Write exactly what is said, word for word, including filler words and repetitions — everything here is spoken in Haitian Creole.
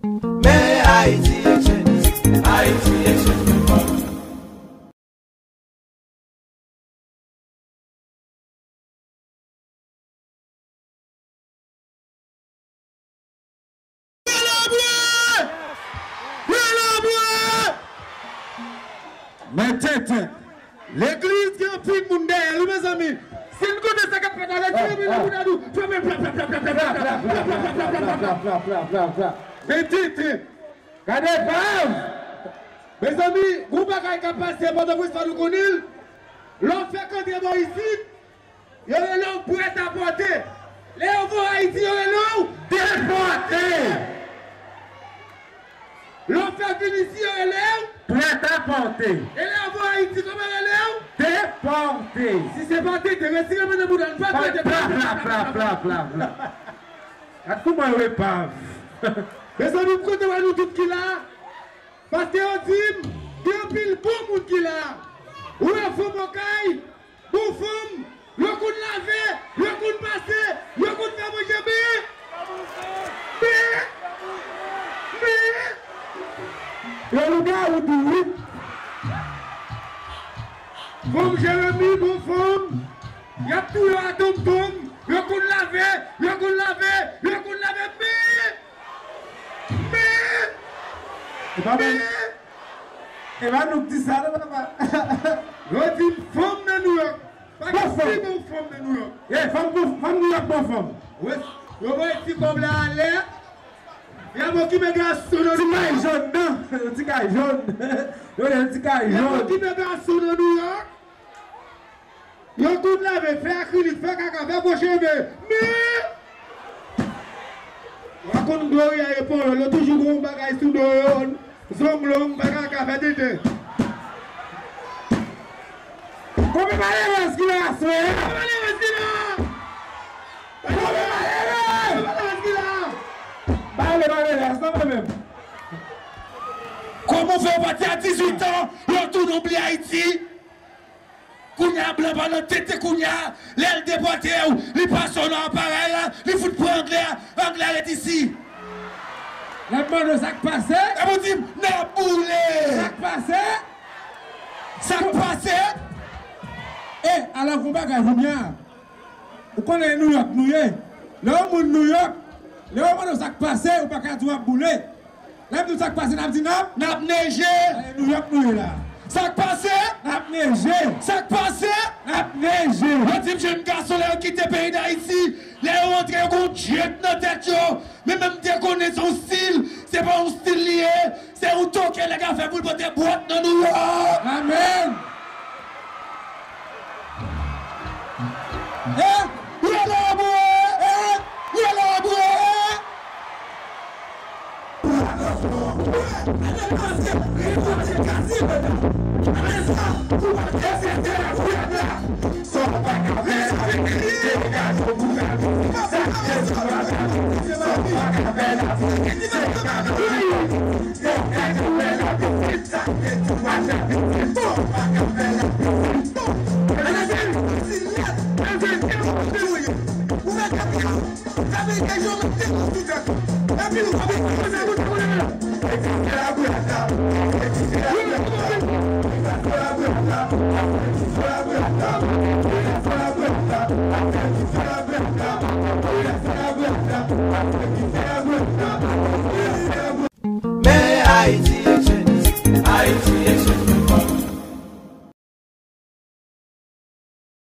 Men Ayiti Exchange, Ayiti Exchange. Men tenten. Legliz gen anpil moun dèyè l, wi, mezanmi. Si n konnen sa k ap fèt la, retire men nan boudad ou. Frape l, plap, plap, plap. Men tenten. Gade Pav! Mezanmi, gon bagay k ap pase Pòtoprens la, nou konnen l. Lè w fèk antre bò isit, yo rele w prèt a pòte. Lè yo voye w Ayiti, yo rele w depòte. Lè w fèk vin isi, yo rele w prèt a pòte. E lè yo voye w Ayiti, kòman yo rele w? Depòte. Si se pa tenten, retire men nan boudad ou. Plap, plap, plap, plap, plap, plap. Gad kouman yo epav. Mezanmi, m kontan wè nou tout ki la. Paske yo di m, gen anpil bon moun ki la. Ou wè fanm Okay, bon fanm, yo konn lave, yo konn pase, yo konn fè manje, men, men, men, yo lougawou tou, wi. Fanm Jeremi, bon fanm, y ap touye w a tonmtonm, yo konn lave, yo konn lave, yo konn lave, men, men, e pa men, e pa nou k di sa, non, papa. Yo di m fanm nan Nouyòk. Pa gen pi bon fanm nan Nouyòk. E, fanm bon, fanm Nouyòk bon fanm. Wi, yo voye ti kòb la anlè. Y ap okipe gason nan Nouyòk. Ti kay jòn nan. Ti kay jòn. Yo rele ti kay jòn. Y ap okipe gason nan Nouyòk. Yo konn lave, fè akrilik, fè kaka, fè gwo cheve. Men, w a konn Gloria e Pòl, yo toujou gon bagay sou do yo. Zong long, bagay ka fè tenten. Konbyen malerèz ki la aswè a? Konbyen malerèz ki la? Konbyen malerèz? Konbyen malerèz ki la? Ba yo malerèz, non, mwen menm. Kòman w fè w pati a dizuit an, lè w tounen w bliye Ayiti? Kounye a, blan pa nan tete kounye a, lè l depòte w, li pase w nan aparèy la, li fout pran anglè a, anglè a ret isi. Lè m mande w sa k pase? Epi w di m, n ap boule! Sa k pase? Sa k pase? E, alò, gon bagay kounye a. Ou konnen Nouyòk nou ye. Lè yon moun Nouyòk, lè yo mande w sa k pase, ou pa ka di w ap boule. Lè m di w sa k pase, n ap di n ap, n ap neje. E Nouyòk nou ye la. Sa k pase? N ap neje. Sa k pase? N ap neje. Yo di m jèn gason lè yo kite peyi Dayiti, lè yo rantre yo gon djèt nan tèt yo. Men menm m te konnen se yon stil, se pa yon stil li ye. Se yon toke nèg a fè pou l pote bwòt nan Nouyòk. Amèn. Eh, rele w boure. Eh, rele w boure. Men Ayiti